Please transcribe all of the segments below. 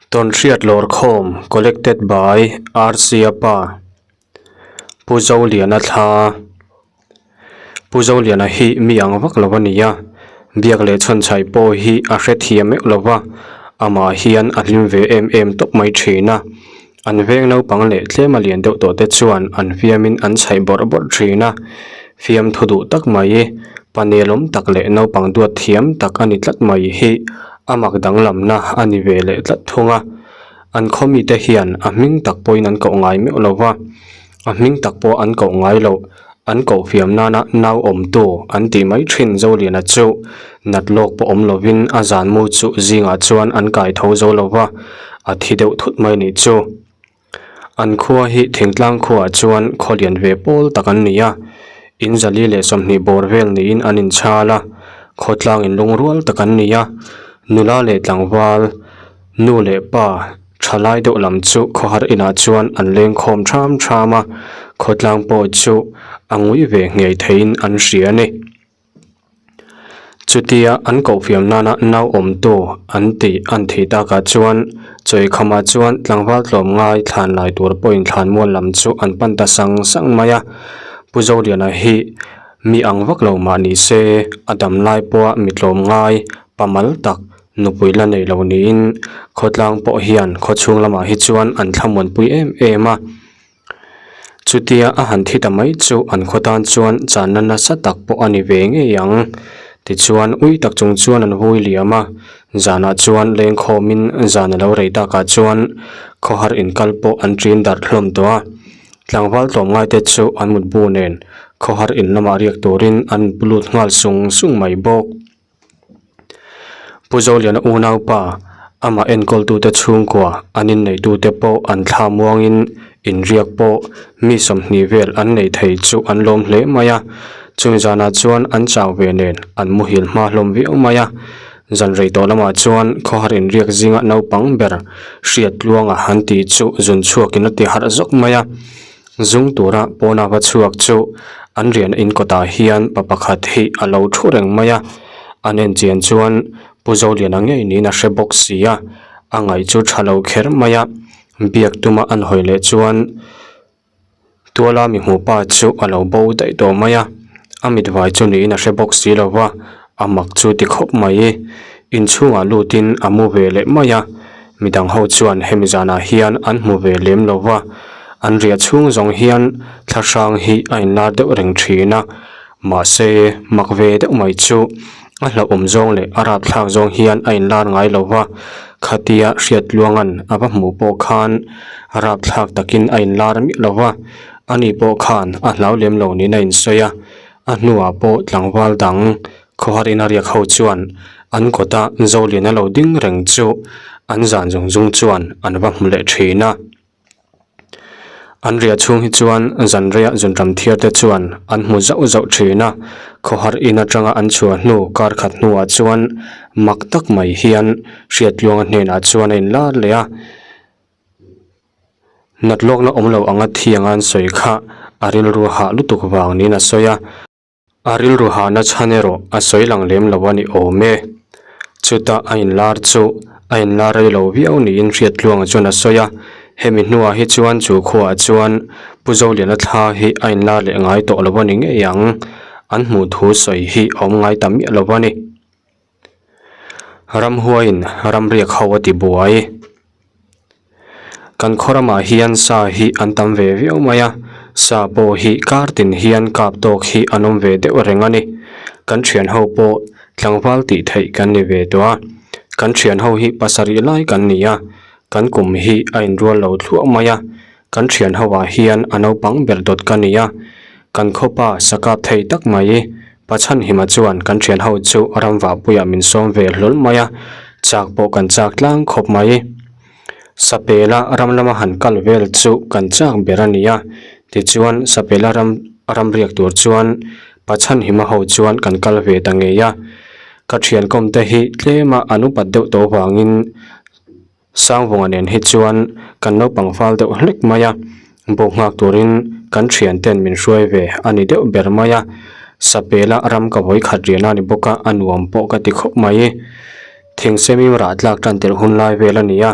Tawnhriat Lawrkhawm Collected by RC Apa Pu Zoliana thla Pu Zoliana hi mi ang vak lo a ni a, biak leh chhawnchhaih pawh hi a hrethiam meuh lo va, amah hian a hlim ve em em tawp mai thin a. An veng naupang leh tlem a lian deuh tawh te chuan an fiamin an chhaih bawrh bawrh thin a, fiamthu duh tak mai, pa nelawm tak leh naupang duat thiam tak a ni tlat mai hi a mak danglamna a ni ve leh tlat thung a. An khaw mite hian a hming tak pawhin an koh ngai meuh lo va, a hming tak pawh an koh ngai loh, an koh fiam nana nau awmtu an tih mai thin Zoliana chu nat lawk pawh awm lovin a zan mu chu zingah chuan an kai tho zo lo va, a thi deuh thut mai nih chu. An khua hi thingtlang khuaah chuan khaw lian ve pawl tak an ni a, in zali leh 20 bawr vel niin an inchhal a, khawtlang in lungrual tak an ni a, nula leh tlangval, nu leh pa, Thalai deuh lam chu khawhar inah chuan an leng khawm tham tham a, khawtlang pawh chu a ngui ve ngei theiin an hria a ni. Chutia an kohfiam nana nau awmtu an tih an thih takah chuan Chawikhamah chuan tlangval tlawmngai thlan lai tur pawhin thlanmual lam chu an pan ta sang sang mai a. Pu Zoliana hi mi ang vak lo mah ni se a dam lai pawha mi tlawmngai pamal tak Nupui la nei lo niin khawtlang pawh hian khawchhung lamah hi chuan an thlamuanpui em em a. Chutia a han thi ta mai chu an khaw tan chuan channa nasa tak pawh a ni ve ngei ang. Tichuan ui tak chung chuan an vui liam a, zanah chuan lengkhawmin zan a lo rei takah chuan khawhar inkal pawh an ṭin darh hlawm tawh a. Tlangval tlawmngaite chu an mutbu nen khawhar in lamah riak turin an lut nghal sung sung mai bawk. Pu Zoliana unaupa, amah enkawltute chhungkua an inneitute pawh an thla muangin inriak pawh mi 20 vel an nei thei chu an lawm hle mai a. Chumi zanah chuan an chau ve nen an muhil hma hlawm viau mai a. Zan rei tawh lamah chuan khawhar inriak zinga naupang ber hriat tluanga han tih chu zun chhuakin a ti harh zawk mai a. Zung tura pawna va chhuak chu an rian in kawtah hian pa pakhat hi a lo thu reng mai a, an en chian chuan Pu Zoliana ngei niin a hre bawk si a, a ngaih chu tha lo kher mai a, biak tuma an hawi leh chuan tuala mi hmuh pa chu a lo bo daih tawh mai a, a mit vai chu niin a hre bawk si lo va, a mak chu ti khawp mai, inchhungah lutin a mu ve leh mai a. Midang ho chuan hemi zanah hian an hmu ve lem lo va, an riah chhung zawng hian thla hrang hi a inlar deuh reng thin a, mahse mak ve deuh mai chu a hlauhawm zawng leh a rapthlak zawng hian a inlar ngai lo va, khatia Hriatluanga'n a va hmuh pawh khan rapthlak takin a inlar miah lo va, ani pawh khan a hlau lem lo niin a insawi a, a hnuah pawh tlangval dang Khawhar ina riak ho chuan an kawta Zoliana lo ding reng chu an zan zung zung chuan an va hmu leh thin a. An riah chhung hi chuan zan reiah zunram thiar te chuan an hmu zauh zauh thin a. Khawhar in atanga an chhuah hnu kar khat hnuah chuan mak tak mai hian Hriattluanga hnenah chuan a inlar leh a. Nat lawkna awm lo anga thianga an sawi kha a rilru hah lutuk vang niin a sawi a. A rilru hahna chhan erawh a sawi lang lem lo a ni awm e. Chutah a inlar chu a inlar rei lo viau niin Hriattluanga chuan a sawi a, hemi hnuah hi chuan chu khuaah chuan Pu Zoliana thla hi a inlar leh ngai tawh lo a ni ngei ang, an hmuh thu sawi hi a awm ngai ta miah lo a ni. Ramhuaiin ramriak ho a ti buai. Kan khaw ramah hian sa hi an tam ve viau mai a, sa pawh hi kar tin hian kap tawk hi an awm ve deuh reng a ni. Kan thian ho pawh tlangval tih theih kan ni ve tawh a, kan thian ho hi pasarih lai kan ni a, kan kum hi a inrual lo thluah mai a, kan thian ho ah hian a naupang ber dawt ka ni a, kan khawpa sa kap thei tak mai Pachhanhima chuan kan thian ho chu ramvahpuiah min sawm ve hlawl mai a, chak pawh kan chak tlang khawp mai. Sapela ram lama han kal vel chu kan chak ber a ni a, tichuan Sapela ram ram riak tur chuan Pachhanhima ho chuan kan kal ve ta ngei a. Ka thian kawmte hi tlema an upat deuh tawh vangin Sangvunga nen hi chuan kan naupang fal deuh hlek mai a, buk nghak turin kan thian ten min hruai ve a ni deuh ber mai a, Sapela ram ka vawi khat rian a ni bawk a, a nuam pawh ka ti khawp mai. Thingsemim rah tlak tan tirh hun lai vel a ni a.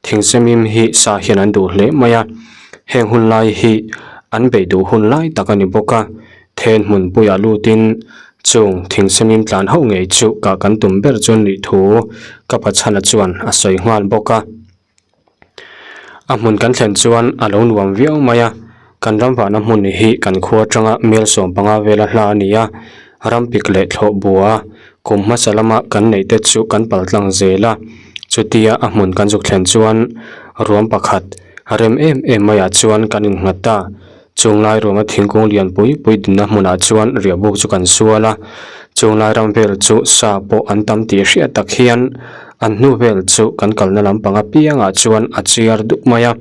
Thingsemim hi sa hian an duh hle mai a, heng hun lai hi an beih duh hun lai tak a ni bawk a, then hmun puiah lutin chung thingsemim tlan ho ngei chu kah kan tum ber chuan nih thu ka pachhana chuan a sawi nghal bawk a. A hmun kan thlen chuan a lo nuam viau mai a, kan ram vahna hmun hi kan khua atanga mel 15 vela hla a ni a, ram pik leh thlawh bua kum hmasa lama kan neih te chu kan pal tlang zel a, chutia a hmun kan zuk thlen chuan ruam pakhat rem em em maiah chuan kan innghat a, chunglai ruama thingkung lian pui pui dinna hmunah chuan riahbuk chu kan sual a, chunglai ram vel chu sa pawh an tam tih hriat tak hian An hnu vel chu kan kalna lampang apiangah chuan a chiar dup mai a,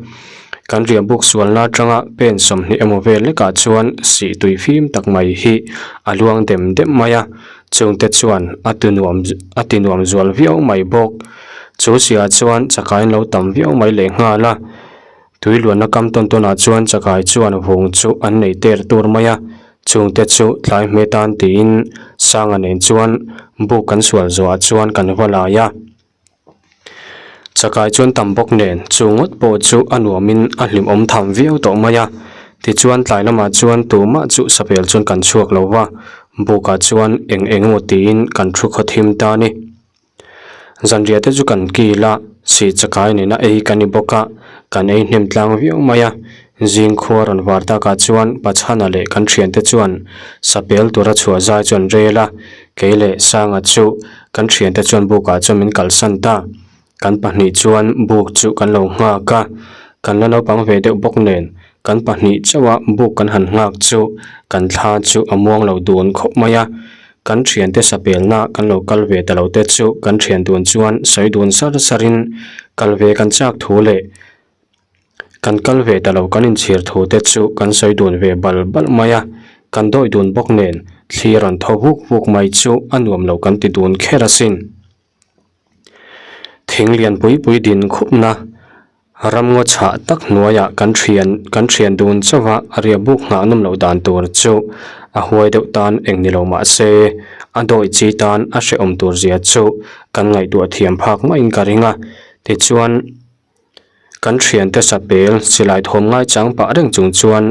kan riahbuk sualna atanga pen 20 emaw vel lekah chuan sih tui fim tak mai hi a luang dem dem mai a, chungte chuan a ti nuam a ti nuam zual viau mai bawk. Chu sihah chuan chakai an lo tam viau mai lehnghal a, tui luanna kam tawn tawnah chuan chakai chuan vung chu an nei ter tur mai a, Chungte chu tlai hme tan tiin Sanga nen chuan buk kan sual zawhah chuan kan va lai a. Chakai chuan tam bawk nen chu ngawt pawh chu a nuamin a hlimawm tham viau tawh mai a. Tichuan tlai lamah chuan tumah chu sapel chuan kan chhuak lo va, bukah chuan eng eng emaw tiin kan thu khaw thim ta a ni. Zanriah te chu kan kil a, sih chakai nena ei kan ni bawk a, kan ei hnem tlang viau mai a. Zing khua rawn var takah chuan Pachhana leh kan thiante chuan sapel tura chhuah zai chu an rel a, kei leh Sanga chu kan thiante chuan bukah chuan min kalsan ta. Kan pahnih chuan buk chu kan lo nghak a, kan la naupang ve deuh bawk nen kan pahnih chauh a buk kan han nghak chu kan thla chu a muang lo dun khawp mai a. Kan thiante sapelna kan lo kal ve ta lo te chu kan thian dun chuan sawi dun sar sar in kal ve kan chak thu leh kan kal ve ta lo kan inchhir thu te chu kan sawi dun ve bal bal mai a, kan dawi dun bawk nen thli rawn thaw vuk vuk mai chu a nuam lo kan ti dun kher asin. Thing lian pui pui din khupna Ramngaw chhah tak hnuaiah kan thian kan thian dun chauh a, a riah buk nghah nawm loh dan tur chu a huai deuh tan eng ni lo mah se a dawi chi tan a hrehawm tur zia chu kan ngaihtuah thiam phak maiin ka ring a. Tichuan kan thiante sapel silai thawm ngai chang pah reng chung chuan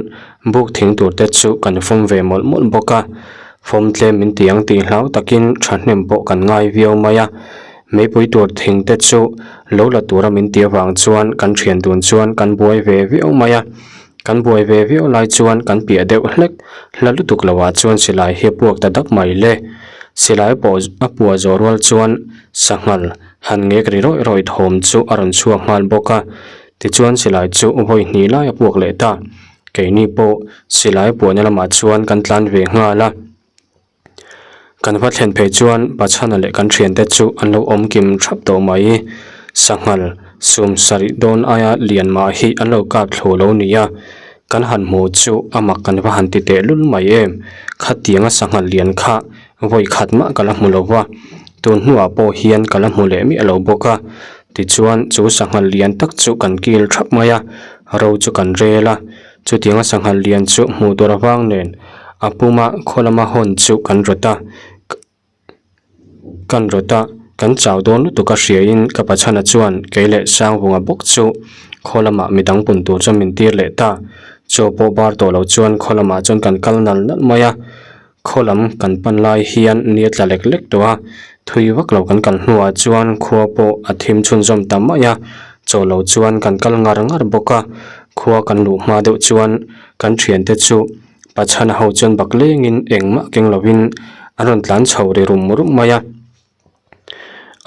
buk thing tur te chu kan fawm ve mawlh mawlh bawk a, fawm tlem min ti ang tih hlau takin thahnem pawh kan ngai viau mai a. Meipui tur thing te chu lo la tura min tih avang chuan kan thian dun chuan kan buai ve viau mai a, kan buai ve viau lai chuan kan piah deuh hlek hla lutuk lo ah chuan silai hi a puak ta dak mai le. Silai pawh a puah zawh rual chuan sanghal han ngek ri rawih rawih thawm chu a rawn chhuak nghal bawk a, tichuan silai chu vawi hnih lai a puak leh ta. Keini pawh silai puahna lamah chuan kan tlan ve nghal a. Kan va thlen phei chuan Pachhana leh kan thiante chu an lo awm kim thap tawh mai. Sanghal sum sarih dawn aia lian mah hi an lo kap thlu lo nia. Kan han hmu chu a mak kan va han ti teh lul mai em. Khatianga sanghal lian kha vawi khat mah ka la hmu lo va, tun hnuah pawh hian ka la hmu leh miah lo bawk a. Tichuan chu sanghal lian tak chu kan kil thap mai a, ro chu kan rel a. Chutianga sanghal lian chu hmuh tur avang nen a puma khaw lama hawn chu kan rawt a, kan rawt a, kan chau dawn lutuk a hriain ka pachhana chuan kei leh Sangvunga bawk chu khaw lamah midang pun tur chuan min tir leh ta. Chaw pawh bar tawh lo chuan khaw lamah chuan kan kal nal nalh mai a, khaw lam kan pan lai hian ni a tla lek lek tawh a, thui vak lo kan kal hnuah chuan khua pawh a thim chhunzawm ta mai a, chaw lo chuan kan kal ngar ngar bawk a, khua kan luh hma deuh chuan kan thiante chu pachhana ho chuan bak lengin engmah keng lovin an rawn tlan chho ri rum rum mai a,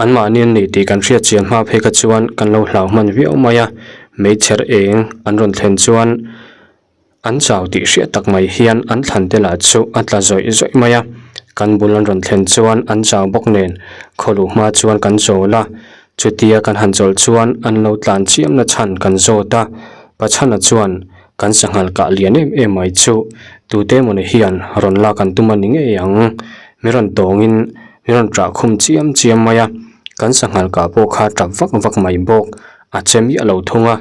anmahni an ni tih kan hriat chian hma phei kha chuan kan lo hlau hman viau mai a, meichher eng an rawn thlen chuan. An chau tih hriat tak mai hian an thlan te lah chu a tla zawih zawih mai a, kan bul an rawn thlen chuan an chau bawk nen khaw luh hma chuan kan chawl a, chutia kan han chawlh chuan an lo tlan chiam na chhan kan zawt a, Pachhana chuan kan sanghal kah lian em em mai chu tute mawni hian rawn lak an tum a ni ngei ang, mi rawn tawngin mi rawn ṭah khum chiam chiam mai a, kan sanghal kah pawh kha ṭap vak vak mai bawk. A che miah lo thung a,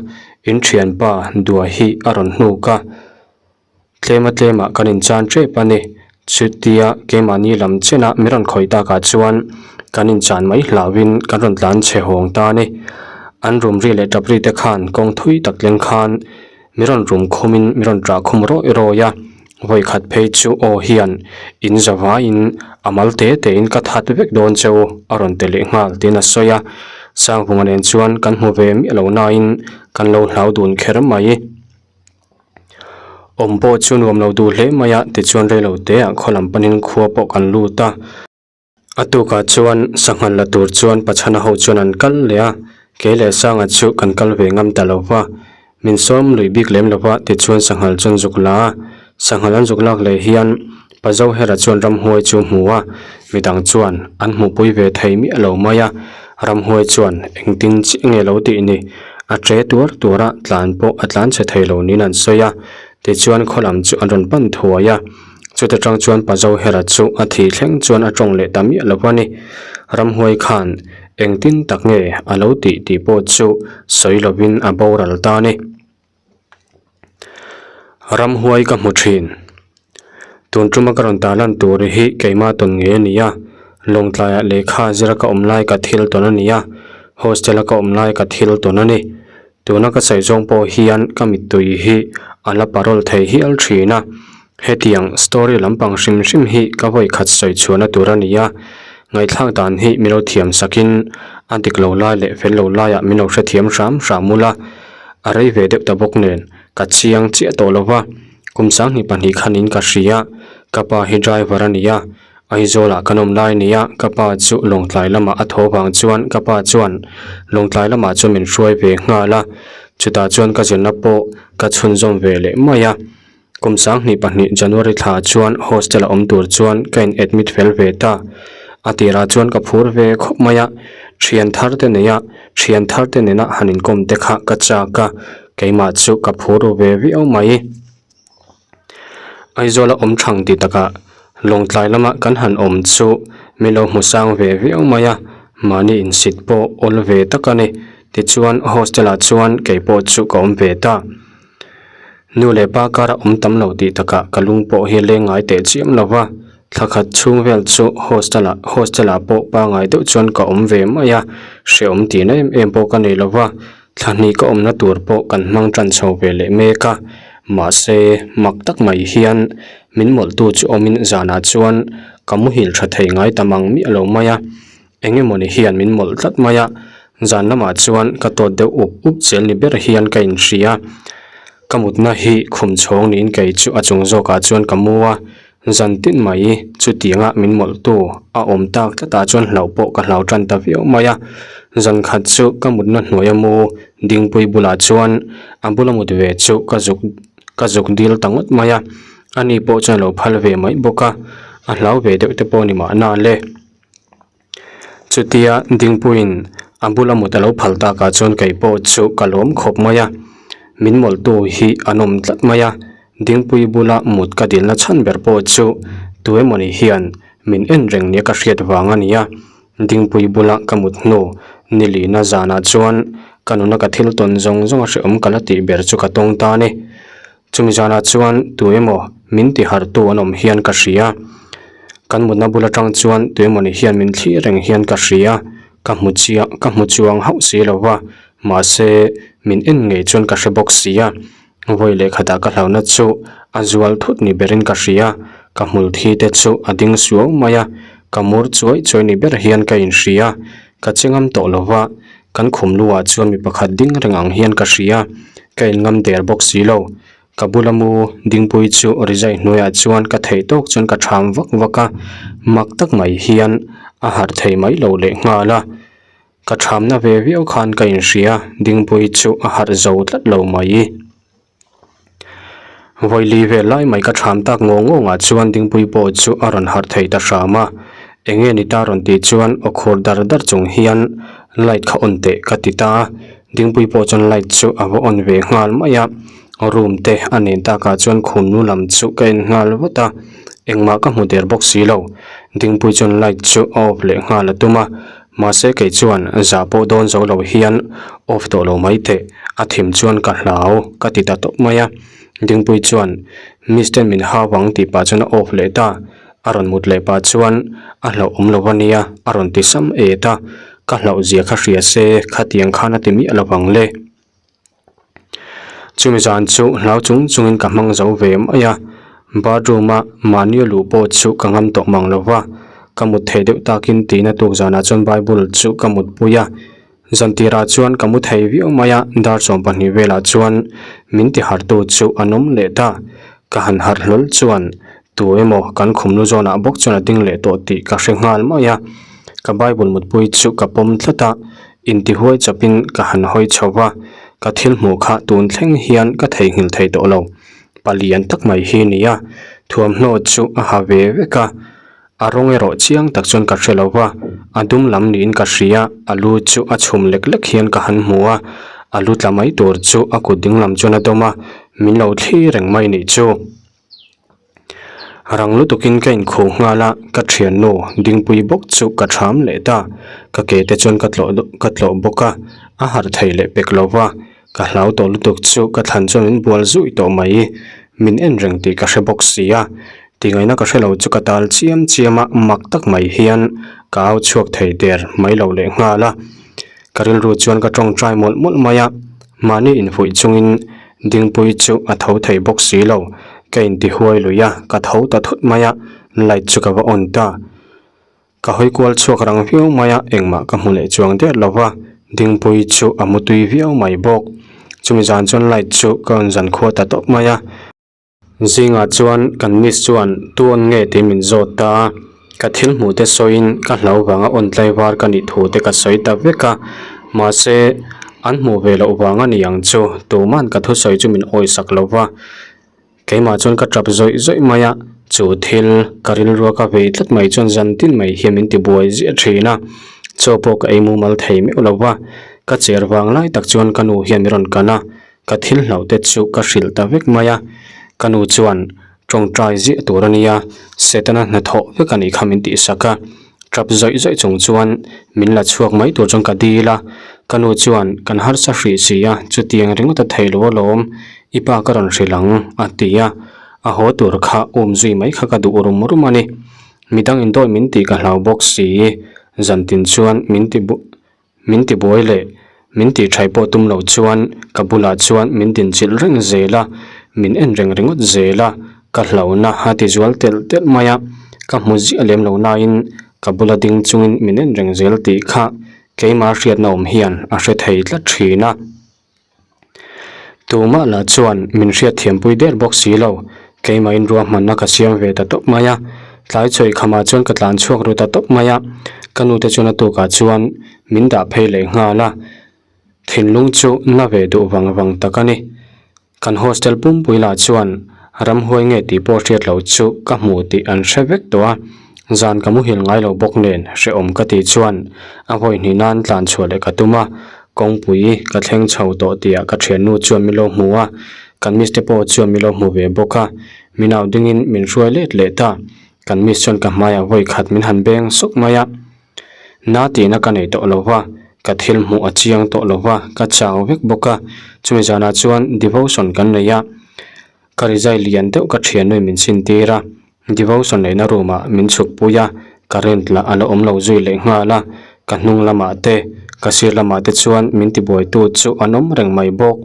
in thianpa dua hi a rawn hnuk a, tlema tlemah kan inchan tep a ni. Chutia keimahni lam chenah min rawn khawih takah chuan kan inchan mai hlauhin kan rawn tlan chhe hawng ta a ni. An rum ri leh tap ri te khan kawng thui tak thleng khan mi rawn rum khum in mi rawn ṭah khum rawih rawih a, vawi khat phei chu aw hian in za vaiin a mal te te in ka that vek dawn che u a rawn ti leh nghal tiin a sawi a, Sangvunga nen chuan kan hmu ve miah lo nain kan lo hlau dun kher mai. Awm pawh chu nuam lo duh hle mai a tichuan reilo te ah khaw lam panin khua pawh kan lut a. A tukah chuan sanghal la tur chuan Pachhana ho chuan an kal leh a, kei leh Sanga chu kan kal ve ngam ta lo va, min sawm lui bik lem lo va tichuan sanghal chuan zuk la a, sanghal an zuk lak leh hian Pazohera chuan ramhuai chu hmu a, midang chuan an hmuhpui ve thei miah lo mai a, ramhuai chuan engtin chiah nge lo tih ni, a che tuar tuar a, tlan pawh a tlan chhe thei lo niin an sawi a, tichuan khaw lam chu an rawn pan thuai a. Chuta tang chuan Pa Zohera chu a thih thleng chuan a tawng leh ta miah lo a ni. Ramhuai khan engtin tak nge a lo tih tih pawh chu sawi lovin a boral ta a ni. Ramhuai ka hmu thin. Tun tuma ka rawn tarlan tur hi keimah tawn ngei a ni a, Lawngtlaiah lehkha zira ka awm lai ka thil tawn a ni a, hostel-a ka awm lai ka thil tawn a ni. Tuna ka sawi zawng pawh hian ka mittui hi a la parawl thei hial thin a, hetiang story lampang hrim hrim hi ka vawi khat sawi chhuahna tur a ni a, ngaihthlak dan hi min lo thiam sakin a dik lo lai leh fel lo laiah min lo hrethiam hram hram ula, a rei ve deuh ta bawk nen ka chiang chiah tawh lo va, kum sanghnih pahnih khanin ka hria, ka pa hi driver a ni a, Aizawlah kan awm lai nia ka pa chu Lawngtlai lamah a tho vang chuan ka pa chuan Lawngtlai lamah chuan min hruai ve nghal a, chutah chuan ka zirna pawh ka chhunzawm ve leh mai a. Kum sanghnih pahnih January thla chuan hostel a awm tur chuan ka in admit fel ve ta. A tirah chuan ka phur ve khawp mai a, thian thar te nei a, thian thar te nena han inkawm te kha ka chak a, keimah chu ka phur ru ve viau mai. Aizawla awm thang ti takah Lawngtlai lama kan han awm chu min lo hmu sang ve viau mai a, mahni insit pawh awl ve tak a ni. Tichuan hostel ah chuan kei pawh chu ka awm ve ta. Nu leh pa kara awm tam lo tih takah ka lung pawh hi leng ngai teh chiam lo va, thla khat chhung vel chu hostel ah hostel ah pawh pangai deuh chuan ka awm ve mai a, hrehawm tihna em em pawh ka nei lo va. Thla hnih ka awmna tur pawh kan hmang tan chho ve leh mek a, mahse mak tak mai hian min mawlhtu chu awmin zanah chuan ka muhil tha thei ngai ta mang miah lo mai a, eng emawni hian min mawlh tlat mai a, zan lamah chuan ka tawt deuh up up zel ni ber hian ka inhria. Ka mutna hi khum chhawng niin kei chu a chung zawkah chuan ka mu a, Zan tin mai chutianga min mawlhtu a awm tak tlatah chuan hlauh pawh ka hlau tan ta viau mai a. Zan khat chu ka mutna hnuaia mu dingpui bulah chuan a bula mut ve chu ka zuk ka zuk dil ta ngawt mai a. Ani pawh chuan a lo phal ve mai bawk a, a hlau ve deuh te pawh ni mahna le. Chutia Dingpuiin a bula mut a lo phal takah chuan kei pawh chu ka lawm khawp mai a, min mawlhtu hi an awm tlat mai a, Dingpui bula mut ka dilna chhan ber pawh chu tu emawni hian min en reng nia ka hriat vang a ni a, Dingpui bula ka mut hnu nilina zanah chuan ka nuna ka thil tawn zawng zawng a hrehawm ka la tih ber chu ka tawng ta a ni. Chumi zanah chuan tu emaw min ti harhtu an awm hian ka hria. Kan mutna bul atang chuan tu emawni hian min thlir reng hian ka hria. Ka hmu chiah, ka hmu chuang hauh si lo va, mahse min en ngei chuan ka hre bawk si a. Vawi leh khatah ka hlauhna chu a zual thut ni berin ka hria. Ka hmul thi te chu a ding suau mai a, ka mur chuai chuai ni ber hian ka inhria. Ka che ngam tawh lo va, Kan khum luah chuan mi pakhat ding reng ang hian ka hria, ka in ngam der bawk si lo. Ka bula mu dingpui chu rizai hnuaiah chuan ka theih tawk chuan ka tham vak vak a, mak tak mai hian a harh thei mai lo leh nghal a. Ka thamna ve viau khan ka inhria, dingpui chu a harh zo tlat lo mai. Vawili vel lai mai ka tham tak ngawng ngawng ah chuan dingpui pawh chu a rawn harh thei ta hram a, eng nge ni ta rawn tih chuan aw khur dar dar chung hian light kha on teh ka ti ta a, dingpui pawh chuan light chu a va on ve nghal mai a, room te a nen takah chuan khum nu lam chu ka en nghal vat a, engmah ka hmu der bawk si lo, dingpui chuan light chu a off leh nghal a tum a. Mahse kei chuan zah pawh dawn zo lo hian off tawh lo mai teh, a thim chuan ka hlau ka ti ta tawp mai a. Dingpui chuan Miss ten min hau ang tih pah chuan a off leh ta, a rawn mut leh pah chuan a hlauhawm lo a nia a rawn ti sam et a. Ka hlauh zia kha hria se, khatiang khan a ti miah lo vang le. Chumi zan chu hlau chung chungin ka hmang zo ve mai a, bathroom a mahni a luh pawh chu ka ngam tawh mang lo va, ka mut thei deuh takin tina tuk zanah chuan bible chu ka mutpui a, zan tirah chuan ka mu thei viau mai a, dar 12 velah chuan min ti harhtu chu an awm leh ta, ka han harh hlawl chuan tu emaw kan khum lu zawnah bawk chuan a ding leh tawh tih ka hre nghal mai a, ka bible mutpui chu ka pawm tlat a. Intihuai chawpin ka han hawi chho va, ka thil hmuh kha tun thleng hian ka theihnghilh thei tawh lo. Palian tak mai hi nia, thuamhnaw chu a ha ve vek a, a rawng erawh chiang tak chuan ka hre lo va, a dum lam niin ka hria, a lu chu a chhum lek lek hian ka han hmu a, a lu tla mai tur chu a kut ding lam chuan a dawm a, min lo thlir reng mai nih chu. Rang lutukin ka inkhuh nghal a, ka thiannu dingpui bawk chu ka tham leh ta. Ka ke te chuan ka tlawh ka tlawh bawk a, a harh thei leh pek lo va. Ka hlau tawh lutuk chu ka thlan chuan min bual zui tawh mai. Min en reng tih ka hre bawk si a, tingaihna ka hre lo chu ka tal chiam chiam a, mak tak mai hian ka au chhuak thei der mai lo leh nghal a. Ka rilru chuan ka tawngtai mawlh mawlh mai a, mahni infuih chungin Dingpui chu a tho thei bawk si lo. Ka intihuai lui a, ka tho ta thut mai a, light chu ka va on ta. Ka hawi kual chhuak rang viau mai a, engmah ka hmu leh chuang der lo va, Dingpui chu a mu tui viau mai bawk. Chumi zan chuan light chu ka on zan khua ta tawp mai a. Zingah chuan kan miss chuan tu awn nge tih min zawt ta a, ka thil hmuh te sawiin ka hlau vanga awn tlaivar ka nih thu te ka sawi ta vek a, mahse an hmuh ve loh vang a ni ang chu tuman ka thusawi chu min awisak lo va, keimah chuan ka tap zawih zawih mai a, chu thil ka rilrua ka vei tlat mai chuan zan tin mai hian min tibuai ziah thin a, chaw pawh ka ei mumal thei meuh lo va, ka cher vang lai tak chuan ka nu hian min rawn kan a. Ka thil hlauh te chu ka hrilh ta vek mai a, ka nu chuan tawngtai ziah tur a nia, Setana hnathawh vek a nih kha min tihsak a, tap zawih zawih chung chuan min la chhuak mai tur chuan ka dil a, ka nu chuan kan harsa hrih si a, chutiang ringawt a thei lo alawm, i pa ka rawn hrilh ang a ti a, a haw tur kha um zui mai kha ka duh rum rum a ni, midang indawi min tih ka hlau bawk si, zantin chuan min ti bu. Min ti buai leh min tih thai pawh tum loh chuan ka bulah chuan min dinchilh reng zel a, min en reng ringawt zel a, ka hlauhna a ti zual telh telh mai a, ka hmu ziah lem lo nain ka bula ding chungin min en reng zel tih kha keimah hriatna awm hian a hre thei tlat thin a. Tumah lah chuan min hriat thiampui der bawk si lo, keimahin ruahmanna ka siam ve ta tawp mai a, tlai chawih khamah chuan ka tlan chhuak ru ta tawp mai a, ka nute chuan a tukah chuan min dah phei leh nghal a, thinlung chu na ve duh vang vang tak a ni. Kan hostel pumpui lah chuan ramhuai nge tih pawh hriat loh chu ka hmu tih an hre vek tawh a, zan ka muhil ngai lo bawk nen hrehawm ka tih chuan a vawi hnih nan tlan chhuah leh ka tum a, Kawngpui ka thleng chho tawh tihah ka thiannu chuan min lo hmu a, kan miss te pawh chuan min lo hmu ve bawk a, min au dingin min hruai let leh ta. Kan miss chuan ka hmaiah vawi khat min han beng sawk mai a, na tihna ka nei tawh lo va, ka thil hmuh a chiang tawh lo va, ka chau vek bawk a, chumi zanah chuan devotion kan nei a. Ka rizai lian deuh ka thiannu in min sintir a, devotion neihna room ah min chhuk pui a, current lah a la awm lo zui leh nghal a, ka hnung lamah te, ka sir lamah te chuan min tibuaitu chu an awm reng mai bawk.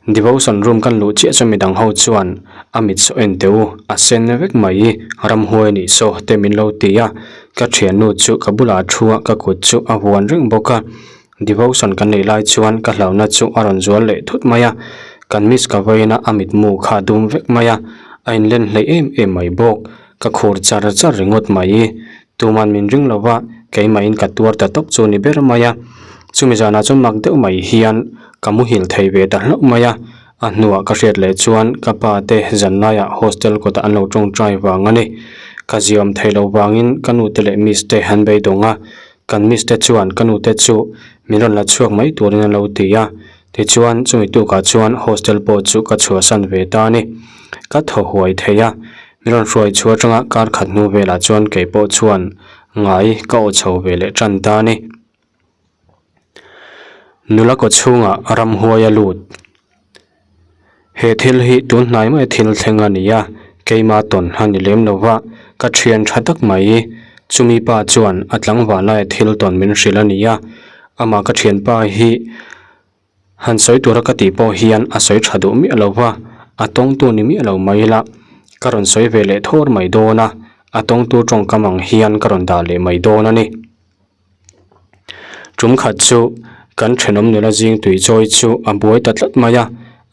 Devotion room kan luh chiah chuan midang ho chuan a mit saw en teh u, a sen vek mai, ramhuai nih saw te min lo ti a, ka thiannu chu ka bulah a thu a, ka kut chu a vuan reng bawk a. Devotion kan neih lai chuan ka hlauhna chu a rawn zual leh thut mai a, kan miss ka vawiin a a mitmu kha a dum vek mai a, a inlen hleih em em mai bawk. Ka khur char char ringawt mai. Tuman min ring lo va, keimahin ka tuar ta tawp chu ni ber mai a. Chumi zanah chuan mak deuh mai hian ka muhil thei ve ta hlauh mai a, a hnuah ka hriat leh chuan ka pa te zanlaiah hostel kawtah an lo tawngtai vang a ni. Ka ziawm thei lo vangin ka nute leh miss te an beidawng a, Kan miss te chuan ka nute chu min rawn la chhuak mai turin an lo ti a, tichuan chumi tukah chuan hostel pawh chu ka chhuahsan ve ta a ni. Ka thaw huai thei a, min rawn hruai chhuah atanga kar khat hnu velah chuan kei pawh chuan ngai ka aw chho ve leh tan ta a ni. Nula kaw chhungah ramhuai a lut. He thil hi tun hnai mai thil thleng a ni a, keima tawn a ni lem lo va, ka thian tha tak mai. Chumi pa chuan a tlangval laia thil tawn min hrilh a ni a, amah ka thianpa hi han sawi tura ka tih pawh hian a sawi tha duh miah lo va, a tawngtu ni miah lo mai ila ka rawn sawi ve leh thawr mai dawn a, a tawngtu tawngkam ang hian ka rawn dah leh mai dawn a ni. Tum khat chu kan thenawm nula zing tui chawi chu a buai ta tlat mai a,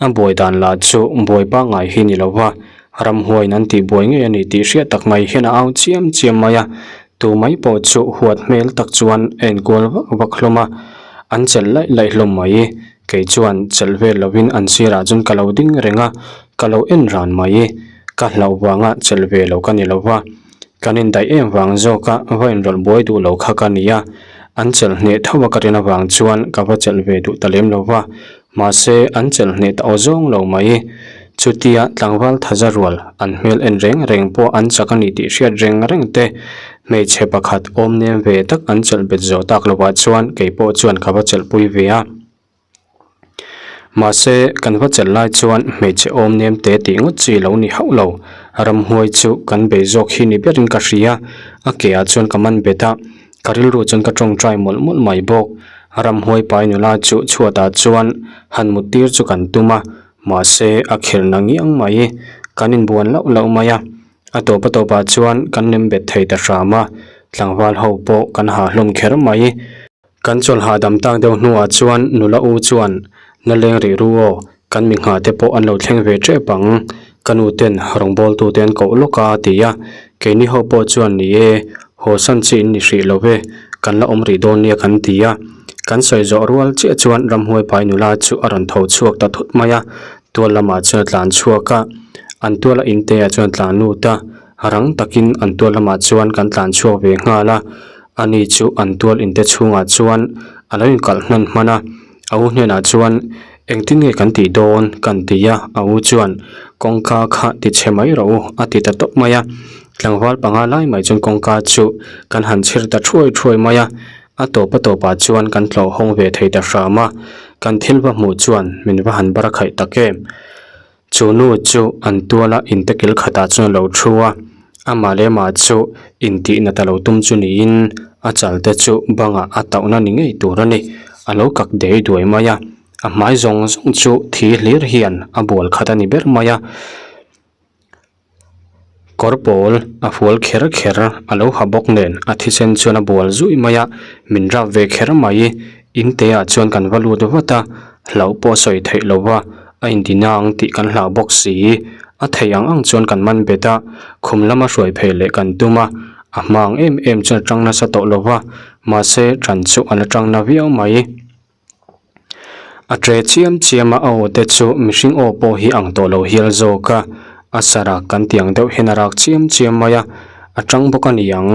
a buai dan lah chu buai pangngai hi ni lo va, ramhuaiin an tih buai ngei a ni tih hriat tak mai hian a au chiam chiam mai a, tu mai pawh chu huat hmel tak chuan a enkual vak vak hlawm a, an chelh laih laih hlawm mai. Kei chuan chelh vel lovin an sirah chuan ka lo ding reng a, ka lo en ran mai. Ka hlauh vanga chelh ve lo ka ni lo va. Kan indaih em vang zawka va inrawlh buai duh lo kha ka ni a, an chelh hneh tho a ka rin avang chuan ka va chelh ve duh ta lem lo va, mahse an chelh hneh ta aw zawng lo mai. Chutia tlangval thaza rual an hmel en reng reng pawh an chak a ni tih hriat reng reng te, hmeichhe pakhat awm nem ve tak an chelh bet zawh tak lovah chuan kei pawh chuan ka va chelh pui ve a. Mahse, kan va chelh lai chuan hmeichhe awm nem te tih ngawt chi lo ni hauh lo. Ramhuai chu kan bei zawk hi ni berin ka hria. A ke ah chuan ka man bet a, ka rilru chuan ka tawngtai mawlh mawlh mai bawk. Ramhuai pai nula chu chhuatah chuan han mut tir chu kan tum a, mahse a khelh na ngiang mai. Kan inbuan lauh lauh mai a, a tawp a tawpah chuan kan nem bet thei ta hram a, tlangval ho pawh kan ha hlawm kher mai. Kan chawlh hahdam tak deuh hnuah chuan nula u chuan, Na leng rih ru aw, kan mi nghah te pawh an lo thleng ve tep ang, ka nu ten rawngbawltu te an koh lawk a, a ti a. Keini ho pawh chuan, Ni e, haw san chi in ni hrih lo ve, kan la awm rih dawn nia kan ti a. Kan sawi zawh rual chiah chuan ramhuai pai nula chu a rawn tho chhuak ta thut mai a, tual lamah chuan a tlan chhuak a, an tuala in te ah chuan a tlan lut a, rang takin an tual lamah chuan kan tlan chhuak ve nghal a. Ani chu an tual inte chhungah chuan a lo inkalh hman hman a, a u hnenah chuan, Engtin nge kan tih dawn? kan ti a, a u chuan, Kawngka kha ti chhe mai rawh u, a ti ta tawp mai a. Tlangval panga lai mai chuan kawngka chu kan han chhir ta thuai thuai mai a, a tawp a tawpah chuan kan tlawh hawng ve thei ta hram a, kan thil va hmuh chuan min va han bar khaih tak em. Chu nu chu an tuala inte kil khatah chuan a lo thu a, amah leh amah chu intihna ta lo tum chu niin a chal te chu bangah a tauhna ni ngei tur a ni. A lo kak dei duai mai a, a hmai zawng zawng chu thi hlir hian a bual khat a ni ber mai a. Kawr pawl a fual kher kher a lo ha bawk nen a thisen chuan a bual zuih mai a, min rap ve kher mai. In te ah chuan kan va lut vat a, hlauh pawh a sawi theih lo va, a inti nang tih kan hlau bawk si. A theih ang ang chuan kan man bet a, khum lama hruai phei leh kan tum a, a hma ang em em chuan a tang nasa tawh lo va, mahse ṭan chu a la tang na viau mai. A ṭe chiam chiam a, a aw te chu mihring aw pawh hi ang tawh lo hial zawk a, a sarah kan tih ang deuh hian a rak chiam chiam mai a, a ṭang bawk a ni ang.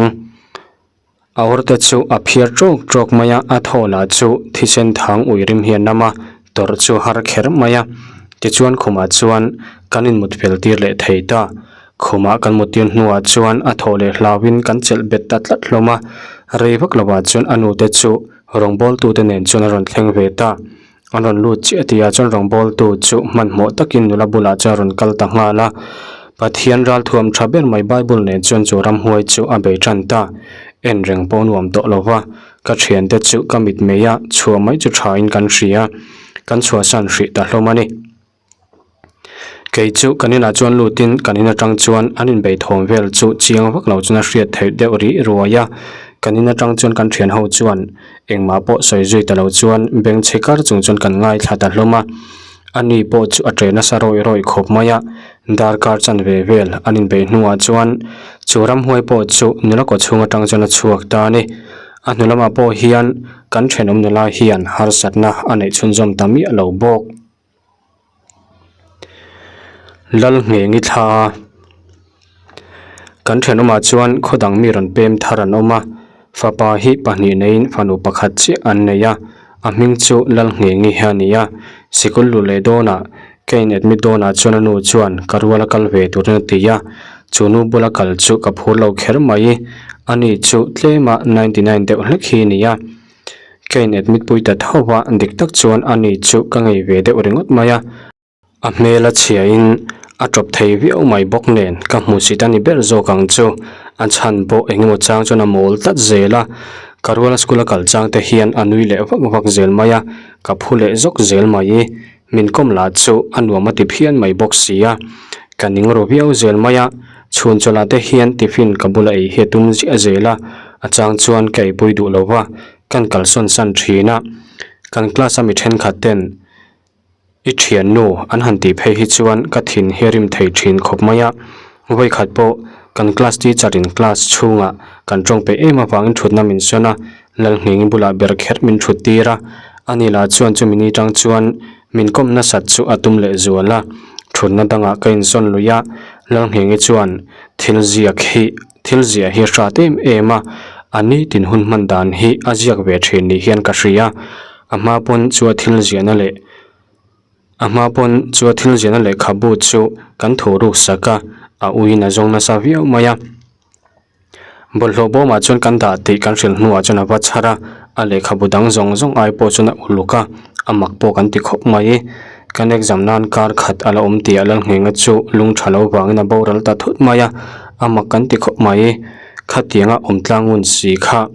A awr te chu a phiar ṭawk ṭawk mai a, a thaw lah chu thisen thang ui rim hi a nam a, tawrh chu a har kher mai a. Tichuan khumah chuan kan inmut fel tir leh thei ta. Khumah kan mut tir hnuah chuan a thaw leh hlauhin kan chelh bet ta tlat hlawm a, rei vak lovah chuan a nute chu Rawngbawltute nen chuan a rawn thleng ve ta. An rawn lut chiah tihah chuan rawngbawltu chu hmanhmawh takin nula bulah chuan a rawn kal ta nghal a. Pathian ralthuam tha ber mai Bible nen chuan chu ramhuai chu a bei tan ta. En reng pawh nuam tawh lo va, ka thiante chu ka mitmei a, chhuah mai chu thain kan hria. Kan chhuahsan hrih ta hlawm a ni. Kei chu kan inah chuan lutin kan in atang chuan an inbei thawm vel chu chiang vak lo chuan a hriat theih deuh rih ruai a, kan in atang chuan kan thian ho chuan engmah pawh sawi zui ta lo chuan beng chhe kar chung chuan kan ngaithla ta hlawm a, ani pawh chu a ṭe nasa rawih rawih khawp mai a, darkar chanve vel an inbei hnuah chuan chu ramhuai pawh chu nula kaw chhung atang chuan a chhuak ta a ni, a hnu lamah pawh hian kan thenawm nula hian harsatna a neih chhunzawm ta miah lo bawk. Lalnghengi thla kan thenawmah chuan khaw dang mi rawn pem thar an awm a fapa hi pahnih neiin fanu pakhat chiah an nei a a hming chu Lalnghengi hi a ni a sikul luh leh dawnah ka in admit dawnah chuan a nu chuan ka ruala kal ve turin a ti a chu nu bula kal chu ka phur lo kher mai ani chu tlema 99 deuh hlek hi a ni a. Ka in admit pui ta tho a, dik tak chuan ani chu ka ngei ve deuh ringawt mai a. A hmel a chhia in A tawp thei viau mai bawk nen ka hmusit a ni ber zawk ang chu. A chhan pawh eng emaw chang chuan a mawl tlat zel a. Ka ruala school a kal chang te hian a nui leh vak vak zel mai a, ka phu leh zawk zel mai. Min kawm lah chu a nuam a ti phian mai bawk si a. Ka ning ru viau zel mai a, chhun chawlh ah te hian tiffin ka bula ei hi a tum ziah zel a, a chang chuan ka eipui duh lo va, kan kalsawn san thin a. Kan class a mi thenkhat ten I thiannu an han tih phei hi chuan ka thin hi a rim thei thin khawp mai a, vawikhat pawh kan class teacher in class chhungah kan tawng peih em avangin thutna min sawn a, Lalnghengi bulah ber kher min thut tir a, ani lah chuan chumi ni tang chuan min kawm nasat chu a tum leh zual a, thutna dangah ka insawn lui a, Lalnghengi chuan thil ziak hi thil ziah hi a hrat em em a, a nitin hun hman dan hi a ziak ve thin ni hian ka hria. A hma pawn chu a thil ziahna leh a hma pawn chu a thil ziahna lehkhabu chu kan thu ruk sak a, a uiin a zawng nasa viau mai a. Bawlhhlawh bawmah chuan kan dah tih kan hrilh hnuah chuan a va chhar a, a lehkhabu dang zawng zawng ai pawh chuan a uluk a, a mak pawh kan ti khawp mai. Kan exam nan kar khat a la awm tih a Lalnghenga chu lung tha lo vangin a boral ta thut mai a, a mak kan ti khawp mai. Khatianga awm tlang ngun si kha.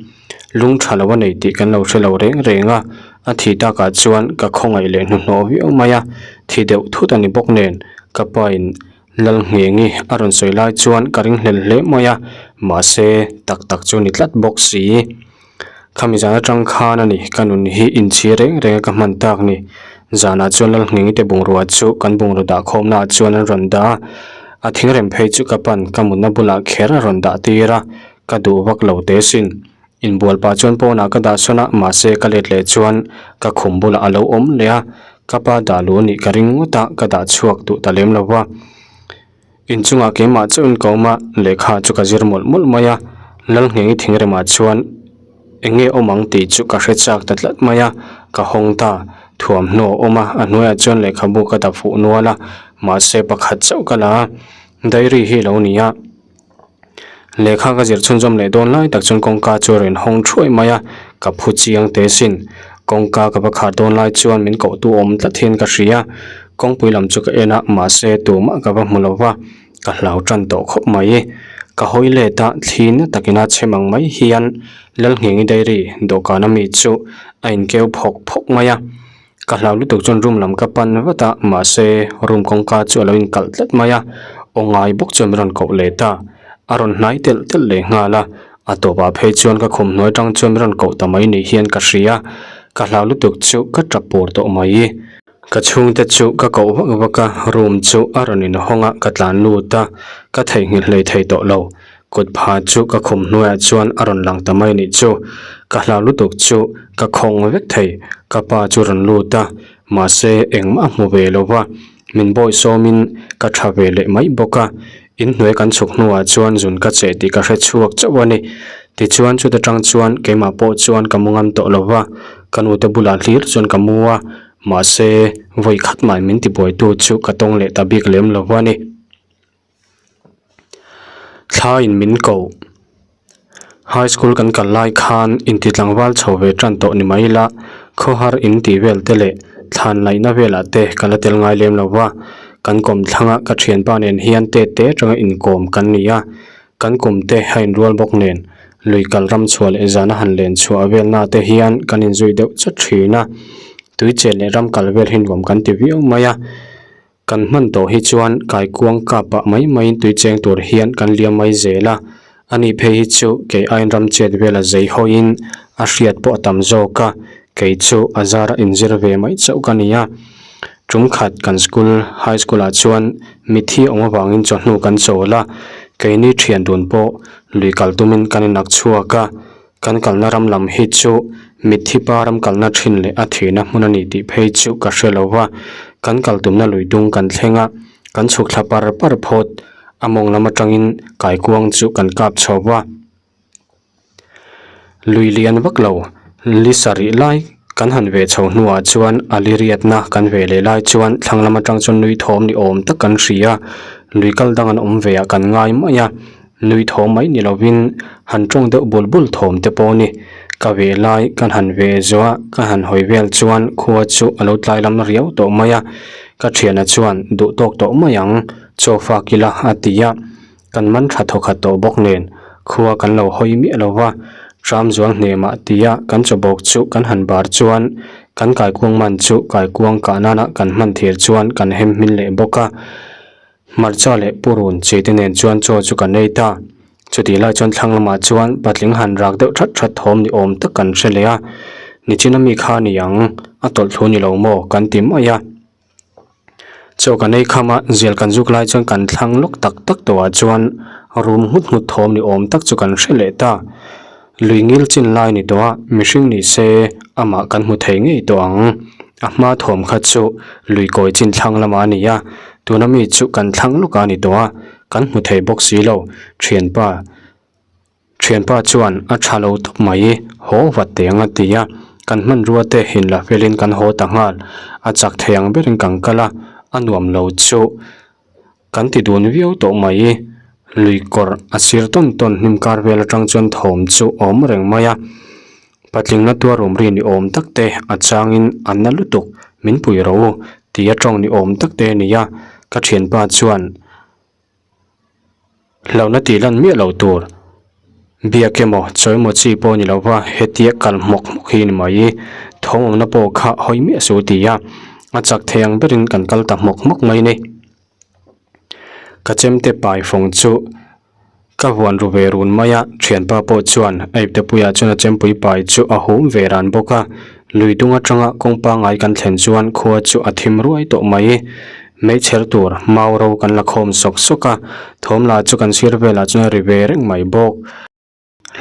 Lung tha lo a nei tih kan lo hre lo reng reng a, a thih takah chuan ka khawngaih leh hnuhnawh viau mai a, thi deuh thut a ni bawk nen ka pain Lalnghengi a rawn sawi lai chuan ka ringhlel hle mai a, mahse tak tak chu ni tlat bawk si. Khami zan atang khan a ni ka nun hi inchhir reng reng a ka hman tak ni. Zanah chuan Lalnghengi te bungrua chu kan bungraw dah khawmna ah chuan an rawn dah a, a thingrem phei chu ka pan ka mutna bulah kher a rawn dah tir a, Ka duh vak lo teh sin. Inbual pah chuan pawnah ka dah sawn a, mahse ka let leh chuan ka khum bulah a lo awm leh a, ka pa dah luh anih ka ring ngawt a, ka dah chhuak duh ta lem lo va. Inchungah keimah chauhin ka awm a, lehkha chu ka zir mawlh mawlh mai a, Lalnghengi thingremah chuan eng nge awm ang tih chu ka hre chak ta tlat mai a, ka hawng ta, thuamhnaw a awm a, a hnuaiah chuan lehkhabu ka dah fuh nual a, mahse pakhat chauh ka la a, diary hi a lo ni a. Lehkha ka zir chhunzawm leh dawn lai tak chuan kawngka chu a rawn hawng thuai mai a, ka phu chiang teh sin. Kawngka ka va khar dawn lai chuan min kohtu awm tlat hian ka hria. Kawngpui lam chu ka en a, mahse tumah ka va hmu lo va, ka hlau tan tawh khawp mai. Ka hawi let a, thli na takin a chhem ang mai hian Lalnghengi Dairy dawhkan ami chu a inkeu phawk phawk mai a. Ka hlau lutuk chuan room lam ka pan vat a, mahse room kawngka chu a lo inkalh tlat mai a, aw ngai bawk chuan min rawn koh leh ta. A rawn hnai telh telh leh nghal a, a tawpah phei chuan ka khum hnuai tang chuan min rawn koh ta mai ni hian ka hria. Ka hlau lutuk chu ka tap pur tawh mai. Ka chhungte chu ka koh vak vak a, room chu a rawn inhawng a, ka tlan lut a, ka theihnghilh hlei thei tawh lo. Kut pha chu ka khum hnuaiah chuan a rawn lang ta mai nih chu. Ka hlau lutuk chu ka khawng vek thei. Ka pa chu rawn lut a, mahse engmah a hmu ve lo va, min bawi sawmin ka tha ve leh mai bawk a. Inhnuai kan chhuk hnuah chuan zun ka cheh tih ka hre chhuak chauh a ni. Tichuan chuta tang chuan keimah pawh chuan ka mu ngam tawh lo va, ka nute bulah hlir chuan ka mu a, mahse vawi khat mah min tibuaitu chu ka tawng leh ta bik lem lo va ni. Thla in min koh. High school kan kal lai khan inti tlangval chho ve tan tawh ni mai ila, khawhar in tih vel te leh thlan laihna velah te ka la tel ngai lem lo va. Kan kawm thlanga ka thianpa nen hian te te atanga inkawm kan ni a, kan kum te a inrual bawk nen lui kal ram chhuah leh zana han len chhuah velna te hian kan inzui deuh chat thin a. Tui chen leh ram kal vel hi nuam kan ti viau mai a. Kan hman tawh hi chuan kaikuang kap pah mai maiin tui cheng tur hian kan liam mai zel a, ani phei hi chu kei aiin ram chet vela zei hawiin a hriat pawh a tam zawk a, kei chu a zara inzir ve mai chauh ka ni a. Tum khat kan school, high school ah chuan mithi awm avangin chawhnu kan chawl a, keini thian dun pawh lui kal tumin kan inak chhuak a, Kan kalna ram lam hi chu mitthi pa ram kalna thin leh a thihna hmun a ni tih phei chu ka hre lo va, kan kal tumna lui dung kan thleng a, kan chhuk thla par par phawt, a mawng lam atangin kaikuang chu kan kap chho va. Lui lian vak lo, li sarih lai kan han ve chho hnuah chuan a li riatna kan ve leh lai chuan thlang lam atang chuan nui thawm ni awm tak kan hria, lui kal dang an awm ve ah kan ngai mai a. Nui thawm mai ni lovin han tawng deuh bul bul thawm te pawh a ni. Ka veh lai ka han ve zawh a, ka han hawi vel chuan khua chu a lo tlai lam riau tawh mai a. Ka thiana chuan duh tawk tawh mai ang, chaw fak ila a ti a. Kan man tha thawkhat tawh bawk nen khua kan lo hawi miah lo va, tram zual hnemah tia kan chawbawk chu kan han bar chuan kan kaikuang man chu kaikuang kah nana kan hman thir chuan kan hem hmin leh bawk a. Hmarcha leh purun chi te nen chuan chaw chu kan ei ta. Chutih lai chuan thlang lamah chuan patling han rak deuh that that thawm ni awm tak kan hre leh a, nichina mi kha ni ang, a tawlh thlu ni lo maw kan ti mai a. Chaw kan ei kham a, zial kan zuk lai chuan kan thlang lawk tak tak tawhah chuan rum nghut nghut thawm ni awm tak chu kan hre leh ta. Lui ngil chin lai ni tawh a, mihring ni se amah kan hmu thei ngei tawh ang. A hma thawm kha chu lui kawi chin thlang lamah a ni a, tuna mi chu kan thlang lawk a ni tawh a, kan hmu thei bawk si lo, thianpa. Thianpa chuan a tha lo tawp mai, haw vat teh ang a ti a, kan hmanrua te inla felin kan haw ta nghal, a chak thei ang berin kan kal a, a nuam lo chu kan ti dun viau tawh mai, lui kawrh a sir tawn tawn hnim kar vel atang chuan thawm chu a awm reng mai a, patling na tuar awm ri ni awm tak te a changin a na lutuk min pui ro u tih a tawng ni awm tak te a ni a, ka thianpa chuan. Hlauhna tih lan miah lo tur. Biak emaw, chawi emaw chi pawh ni lova hetia kal hmawk hmawk hi ni mai. Thawmawmna pawh kha hawi miah suh ti a, a chak thei ang berin kan kal ta hmawk hmawk mai ni. Ka chemte pai fawng chu ka huan ru ve run mai a, thianpa pawh chuan a ipte puiah chuan a chempui pai chu a hum ve ran bawk a. Lui dung atanga kawng pangngai kan thlen chuan khua chu a thim ruai tawh mai. Meichher tur mau ro kan la khawm sawk sawk a, thawm lah chu kan sir velah chuan a ri ve reng mai bawk.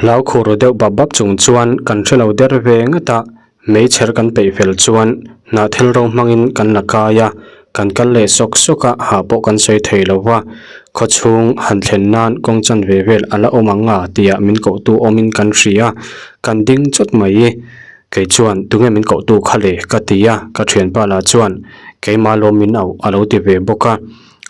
Hlau khur ru deuh bap bap chung chuan kan hre lo der ve ngat a, meichher kan peih fel chuan hnahthel ro hmangin kan la kai a, kan kal leh sawk sawk a, hah pawh kan sawi thei lo va, khawchhung han thlen nan kawng chan ve vel a la awm ang a tia min kohtu awmin kan hria, kan ding chawt mai. Kei chuan, Tunge min kohtu kha le? ka ti a, ka thianpa lah chuan, Keimah lawm min auh a lo ti ve bawk a.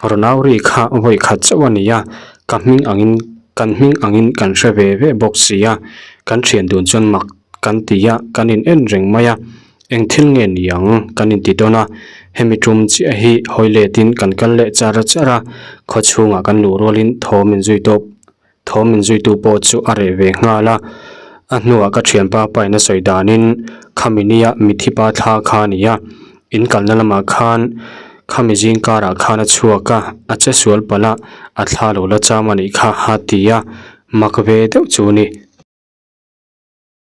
Ronau ri kha vawi khat chauh a ni a, ka hming angin kan hming angin kan hre ve ve bawk si a, kan thian dun chuan mak kan ti a, kan in en reng mai a, eng thil nge ni ang kan inti dawn a, hemi tum chiah hi hawi letin kan kal leh char char a, khawchhungah kan luh rualin thawm in zui tawp Thawm min zuitu pawh chu a reh ve nghal a, a hnuah ka thianpa pain a sawi danin khami nia mithi pa thla kha a ni a, in kalna lamah khan khami zing karah khan a chhuak a, a che sual palh a, a thla lo la cham a nih kha a ti a, mak ve deuh chu a ni.